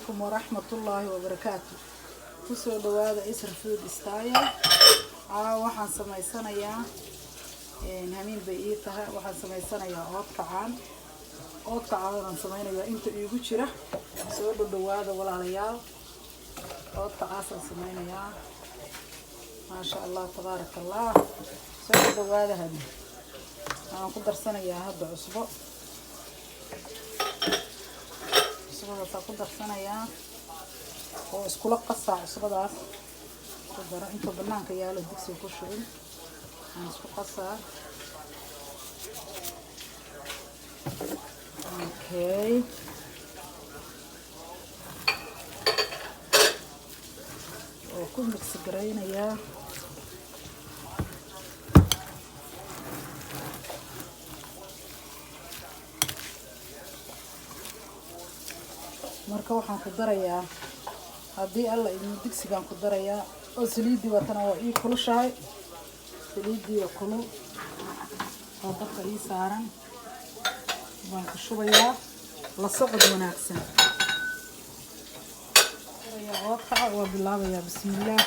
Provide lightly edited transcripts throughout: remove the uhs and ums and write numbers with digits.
Calaykum waraxmatullaahi wabarakaatu. Kusoo dhawaada Isra Food Style. Waxaan samaysanayaa, hamiin bay ii tahay, waxaan samaysanayaa oodkacaan. Oodkacaanaan samaynayaa inta iigu jira. Soo dhadhawaada, walaalayaal. Oodkacaasaan samaynayaa. Maasha Allah, tabaaraka Allah. Soo dhadhawaada. Hadi waxaan ku darsanayaa hadda cusbo. Cusbadaasaan ku darsanayaa oo iskula qasaa. Cusbadaas ku daro intuu banaanka yaalo, digsiga ku shubin, aan isku qasaa. Okay, oo ku mix garaynayaa. Marka waxaan ku darayaa, haddii Alla idmo, digsigaan ku darayaa oo saliiddii waatana waa ii kulushahay. Saliiddii oo kulul oo dabka ii saaran baan ku shubayaa. La socod wanaagsan. Darayaa oodkaca, waa bilaabayaa. Bismillaah.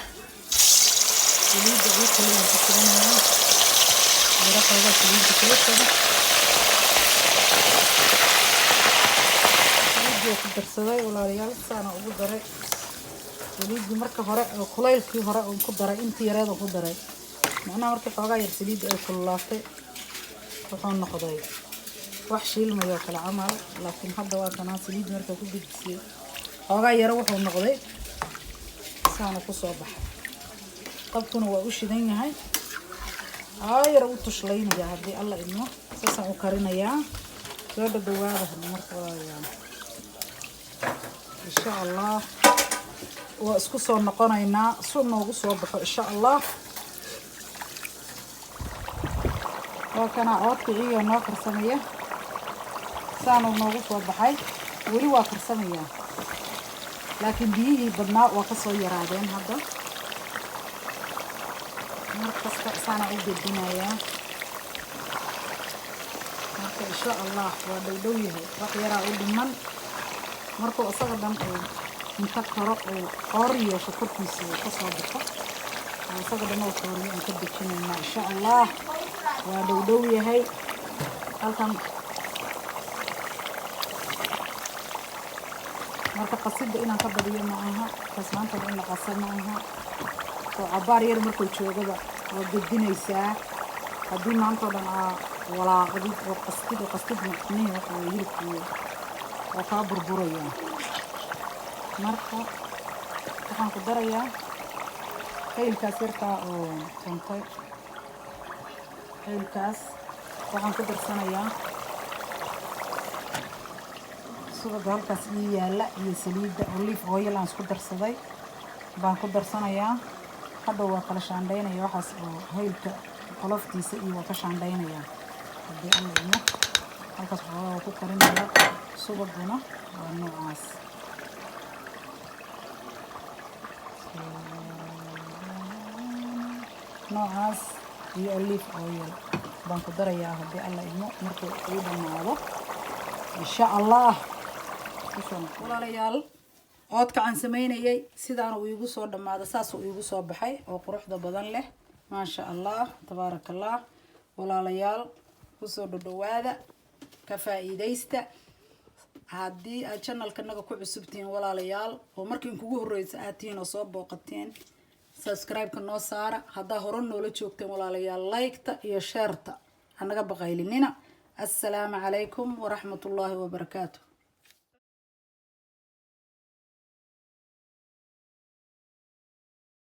Saliidda ii kulul aan ku shubanayaa. Yaro xoogaa saliidda kulushaga saliiddii ku darsaday, walaalayaal. Saana ugu daray saliiddii marka hore oo kulaylkii hore oon ku daray, intii yareed oon ku daray. Macnaha, markii xoogaa yar saliidda ay kululaatay, wuxuu noqday wax shiilmayo kale camal. Laakiin hadda waa kanaa, saliiddi markaa ku gudisiyey xoogaa yaro, wuxuu noqday saana kusoo baxay. Qabkuna waa u shidan yahay. Aayar u tushlaynaya, haddii Alla idmo, saasaan u karinayaa. Soo dhadhawaada marka, walaalayaal. Insha Allah waa isku soo noqonaynaa su noogu soo baxo, insha Allah. Waa kana oodkiciyo noo karsamaya, saanuu noogu soo baxay. Weli waa karsamayaa, laakiin biyihii badnaa waa kasoo yaraadeen hadda. Mar kasta saanaa u gedinayaa. Marka insha Allah waa dhow dhow yahay, wax yaraa u dhiman. Markuu isaga dhan uu inta karo uu qoor yeesho, korkiisa uu kasoo baxo oo isaga dhan uu qooriyo, aan ka dejinaynaa, insha Allah. Waa dhow dhow yahay halkan. Marka qasidda inaan ka badiyo ma aha, kasmaantada in la qasa ma aha. Oo cabaar yar markuu joogaba waa gedinaysaa. Haddii maanta oo dhan aa walaaqdid oo qastid oo qastid, macnihii waxa weye hilibkii waa kaa burburayaa. Marka waxaan ku darayaa haylkaas yarkaa oo tuntay. Haylkaas waxaan ku darsanayaa subaga halkaas ii yaala iyo saliidda olive oil aan isku darsaday baan ku darsanayaa. Hadhow waa kala shaandhaynaya waxaas oo haylka qoloftiisa iyo waa ka shaandhaynayaa, haddii Alla idmo. Halkaas xoogaa waa ku karinaya. Subaguna waa noocaas, noocaas iyo olive oil baan ku darayaa, haddii Alla idmo, markuu ii dhammaado, insha Allah. Walaalayaal, oodkacaan samaynayay sidaana uu iigu soo dhammaado, saasuu iigu soo baxay oo quruxda badan leh. Maasha Allah, tabaaraka Allah. Walaalayaal, kusoo dhadhawaada, ka faa-iidaysta. Haddii aad channelkanaga ku cusubtihiin, walaalayaal, oo markiin kugu horreysa aad tihiin oo soo booqateen, subscribe-ka noo saara. Haddaa hore noola joogteen, walaalayaal, like-ta iyo share-ta hanaga baqaylinina. Assalaamu calaykum waraxmatullaahi wabarakaatu.